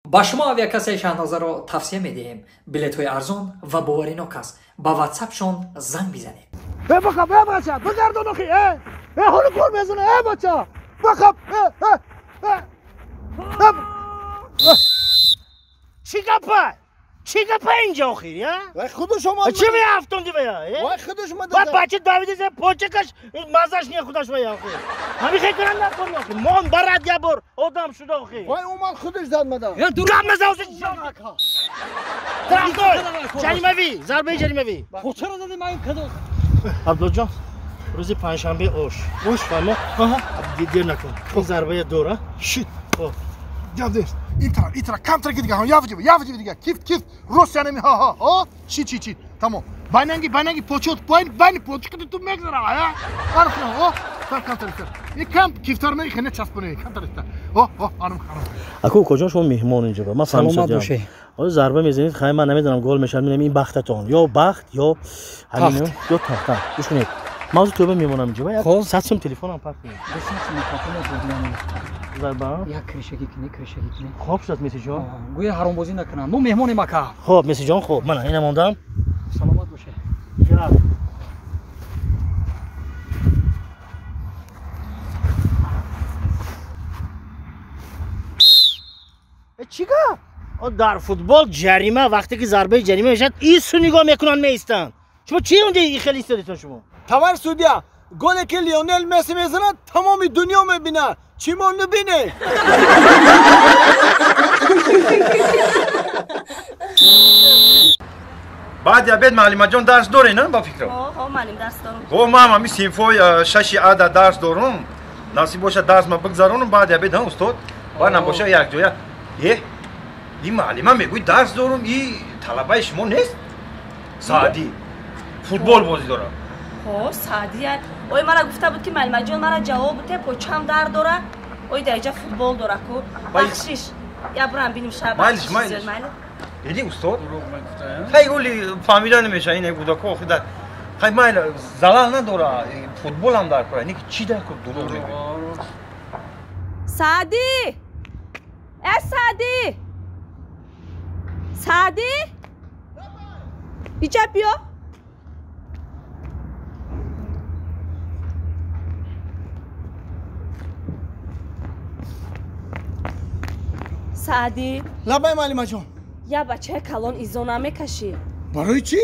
Ба шумо авиакассаи Шаҳнозаро тавсия медиҳем. Билетҳои арзон ва боваринок аст. Ба ватсапшон занг бизанед. Э бақаб, э бача, бигардон охи, э! Э ҳоло гол мезана, э бача! Бақаб, э, э, э! Э! Чӣ гапа? Чӣ гапа инҷа охир, я? Вай худаш омад. Чӣ меафтонди вая, э? Вай худаш омад. Вай бача давида за почакаш мазаш не худаш вая охир. Ҳамин хел кунам накун охир. Мон барад я бор одам шуда охир. Вай омад худаш зад мада. Гап назан охир. Тарафдор. Ҷаримавӣ, зарбаи ҷаримавӣ. Чаро задӣ ман кадо? Абдулҷон, рӯзи панҷшанбе ош. Ош фаҳмо? Аҳа. Дер накун. Ин зарбая дора. Шит. Гап нест. Ин тараф, камтар ки дига, явҷи, явҷи дига. Кифт, кифт. Рост янами, ҳа, ҳа, ҳа. Чи, чи, чи. Тамом. Байнанги, байнанги почот, байна, байни почки ту мегзара, а? Арх, о, тар камтар тар. Ин кам кифтар не хене часпоне, камтар тар. О, о, арм, арм. Аку куҷо шумо меҳмон инҷо ба? Ман саломат бошед. Ҳоло зарба мезанед, хай ман намедонам гол мешавад, мебинам ин бахтатон. Ё бахт, ё ҳамин, ё тахт. Гӯш кунед. Ман ҳозир тӯба мемонам инҷо. Як 100 сум телефонам пак кунед. 200 сум телефонам. Зарба? Як кришагӣ кунӣ, кришагӣ кунӣ. Хоб шуд Месиҷон. Гӯя ҳаромбозӣ накунанд. Мо меҳмонем ака. Хоб Месиҷон, хоб. Мана ина мондам. Саломат бошед. Чӣ гап? Дар футбол ҷарима вақте ки зарбаи ҷарима мешавад, ису нигоҳ мекунанд, меистанд. Шумо чӣ унҷа хеле истодетон шумо? Товарищ судья, голе ки Лионел Месси мезанад, тамоми дунё мебинад. Чӣ мо набинем? Баъди обед муаллимаҷон дарс доред, на ба фикрам? Ҳо, муаллим дарс дорам. Ҳо, ман ҳами синфҳои шаши ада дарс дорум. Насиб бошад дарс ма бигзаронам, баъди обед, ҳа устод? Баъд набошад якҷоя. Э, ин муаллима мегӯяд дарс дорум, и талабаи шумо нест? Саъдӣ футбол бозӣ дорад. Ҳо, Саъдия. Ой, мара гуфта буд ки муаллимаҷон мара ҷавоб буте, почам дард дора. Ой, дар инҷа футбол дора ку. Бахшиш. Я бурам биним шаб. Майлиш, майлиш. Диди устод? Хай оли фаҳмида намешавад ин кӯдако охи дар хай майла залал надора, футболам дар кора. Ники чӣ дар кор дурӯғ мегӯяд? Саъдӣ! Э Саъдӣ! Саъдӣ! Иҷа биё. Саъдӣ. Лабай муаллимаҷон. Я бачаи калон изо намекашӣ. Барои чӣ?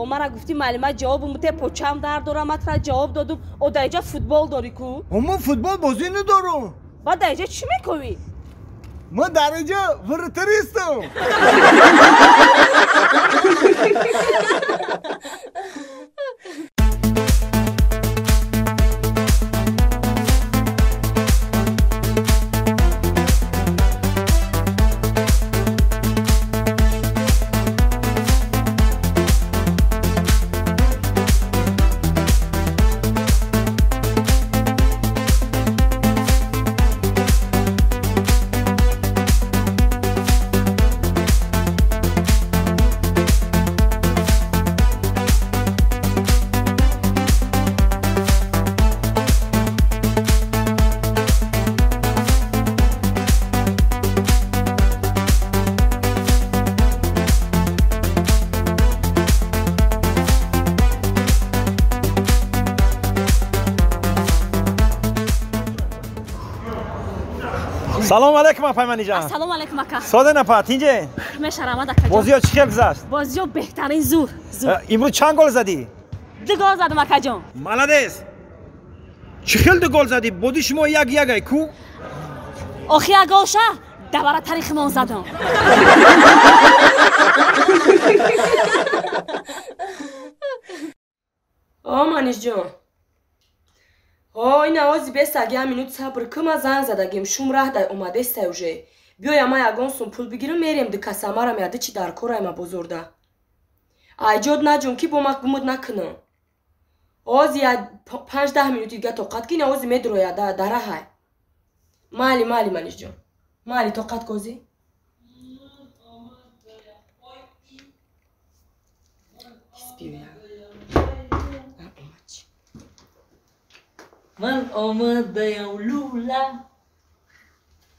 О мара гуфтӣ муаллима ҷавобу муте почам дард дора, ман тра ҷавоб додум. О дар инҷа футбол дорӣ ку? О ман футбол бозӣ надорам. Баъд дар инҷа чӣ мекунӣ? Ман дар инҷа вратаристам. Салом алейкум апай Манижан. Салом алейкум ака. Сода напа, тинҷе? Мешарамад ака. Бозиё чӣ хел гузашт? Бозиё беҳтарин, зур, зур. Имрӯз чанд гол задӣ? 2 гол задам акаҷон. Молодец. Чӣ хел 2 гол задӣ? Боди шумо як ягай ку? Охи як гол ша, давара тарихимон задам. О Манижҷон. О, ин овози бестаг як минут сабр кун, ман занг задагим, шум раҳ дар омадестай уже. Биёя ман ягон сум пул бигирам, мерем ду касамарам яды чи дар корайма бозорда. Айҷод наҷун ки бо мак гумуд накунам. Ози я 5-10 минути дига тоқат ки, ин овози медуроя дараҳай. Майли, майли Манижҷон. Майли тоқат козӣ. Биёя. Ман омадаям лула.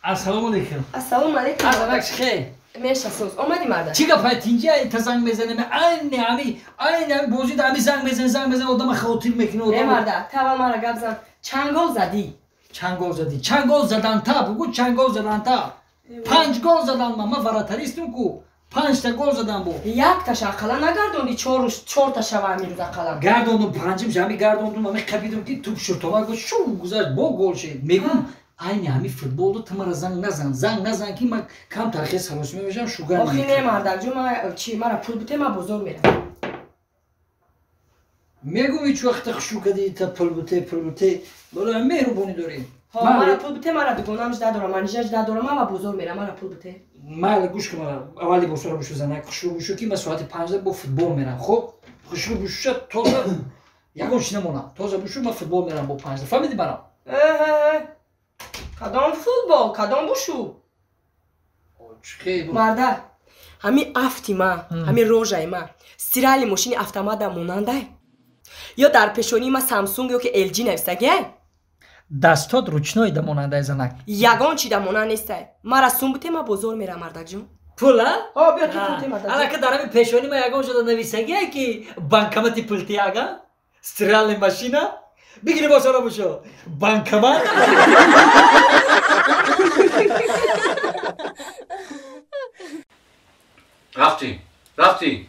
Ассалому алейкум. Ассалому алейкум. Азанак шхе. Меша соз. Омади марда. Чӣ гап тинҷа та занг мезанем? Айни ами, айни ами бозӣ да ами занг мезанем, занг мезанем, одама хотир мекунӣ одам. Э марда, та аввал мара гап зан. Чанд гол задӣ? Чанд гол задӣ? Чанд гол задан та, бугу чанд гол задан та. 5 гол задан ман варатаристум ку. 5 та гол задан бу. Як таша ақалла нагардонди, 4 та шава ами рӯз ақалла. Гардондум, панҷим ами гардондум, ами қабидум ки туп шуртова гул шу гузашт, бо гол шид. Мегум айни ҳами футболду ту мара занг назан, занг назан ки ман кам тархи саросима мешавам, шугар Охи не мардакҷон, ман чи мара пул бите, ман бозор мерам. Мегум ҳеҷ вақта хушу кади та пул бите, пул бите. Бола меҳрубонӣ дорӣ. Ҳо, мара пул бите, мара дугонам жда дорам, манижа жда дорам, ман ба бозор мерам, мара пул бите. Майли гӯш кун, мара аввали бозора бушу занак, хушу бушу ки ман соати 5 бо футбол мерам. Хоб, хушу бушу тоза ягон чи намонам. Тоза бушу ман футбол мерам бо 5. Фаҳмидӣ мара? Э, кадом футбол, кадом бушу? Марда, ҳами афти ма, ҳами рожаи ма, стирали мошини автомата монандай? Ё дар пешонии ма Самсунг ё ки LG нависагиай? Дастот ручной да монандай занак. Ягон чи да монанд нестай. Мара сум бите, ма бозор мерам, мардакҷон. Пул, а? Ҳо, биё ту пул те, мардакҷон. Алака дар ҳами пешонии ма ягон шуда нависагиай ки банкомати пулти ага? Стиральная машина? Бигири бозора бушо. Банкомат? Рафти, рафти.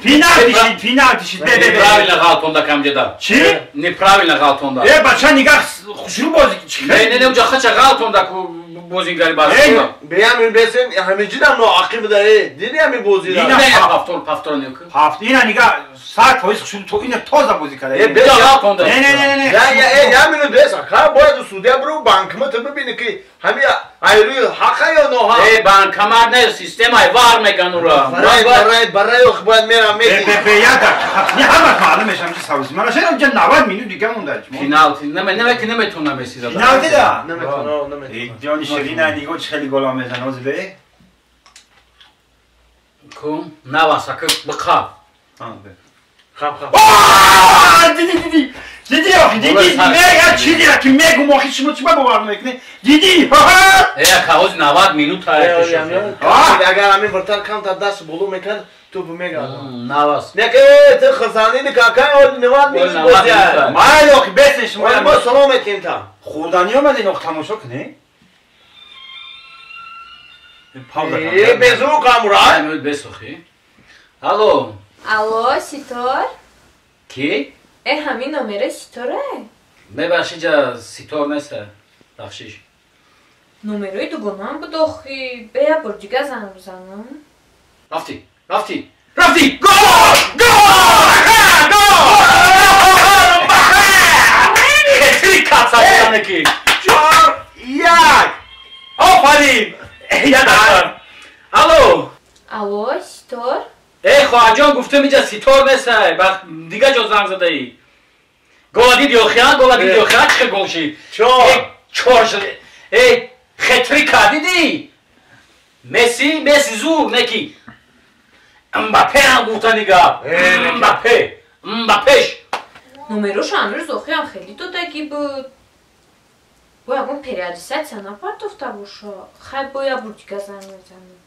Пенальти шид, пенальти шид. Неправильно ғалтонда камҷеда. Чӣ? Неправильно ғалтонда. Э, бача нигаҳ хушрӯ бозӣ чӣ? Не, не, не, уҷа хача ғалтонда ку бозингари Барселона. Беям бесен ҳамиҷидам ноақӣ буда, э. Диди ҳами бозира. Не, повтор, повтор не ку. Ҳафт, ина нигаҳ 100% хушрӯ то ина тоза бозӣ карда. Э, беша ғалтонда. Не, не, не, не. Я, я, э, я минут бес, ха бояд судья бру банкомат бибини ки ҳами айрӯи ҳақа ё ноҳақ. Э, банкомат не, системаи вар меган ура. Барай, барай, барай, ох бояд мерам мети. Бе, бе, я дақиқа. Не ҳамаш маълум мешам чи савзи. Мана шера уҷа 90 минут дига монда. Пеналти, не, не, ки наметона Месси зада. Пеналти да? Наметона, наметона. Ҷони Ширина нигоҳ чи хеле гола мезана, ози бе. Кун, наваса, ки биқа. А, бе. Хап, хап. Аа, диди, диди. Диди, охи, диди, мега чи дира ки мегум, охи шумо чӣ ба бовар мекунед? Диди, ха-ха! Э, ка 90 минут ая. Агар ҳамин вратар камтар даст боло мекард, туп мегардад. Навас. Не, ки ту хурсандӣ какай 90 минут бозӣ. Майли, охи, бесен шумо. Мо салом метем та. Хурданӣ омадин, ох, тамошо кунед. Пауза. Э, безу камурай. Минут бес, охи. Алло. Алло, Ситор? Ки? Э, ҳамин номера Ситоре? Мебахши, ҷа Ситор нест, бахшиш. Номерои дугонам буд, охи. Бе я бор дига занг бизанам. Рафти, рафти, рафти! Гол! Гол! Гол! Хетри каца бизане ки. 4-1. Офарин! Я дақиқа. Алло. Алло, Ситор? Э, хоҳарҷон, гуфтам инҷа Ситор нест, дига ҷо занг задаӣ. Гола диди охиан, гола диди охиан, чӣ гол шид? 4. 4 шуд. Э, хетрика дидӣ? Месси, Месси зур, не ки. Мбаппе ҳам гуфтани гап. Мбаппе, Мбаппеш. Номероша ҳанӯз охиам хеле додагӣ буд. Бо ягон периодизатсия напартофта боша. Хай, бо я бор дига занг мезанам.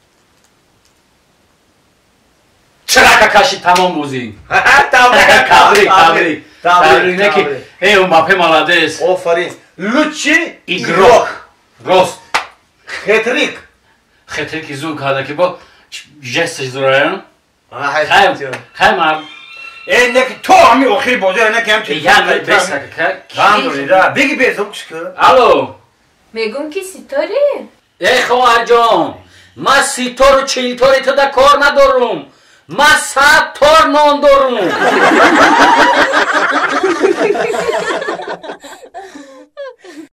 Чарака кашид тамом бозӣ. Табрик, табрик, табрик. Табрик, не ки. Э, Мбаппе молодец. Офарин. Лучший игрок. Рост. Хетрик. Хетрики зур карда ки бо жесташ зураям. Хай, хай мар. Э, не ки то ҳами охири бозиро не ки ҳам чи. Я бес ка. Ғам дорӣ да. Биги безук чӣ ку? Алло. Мегум ки Ситоре? Э, хоҳарҷон, ман Ситору чилтори ту да кор надорум. Ман 100 тор нон дорум.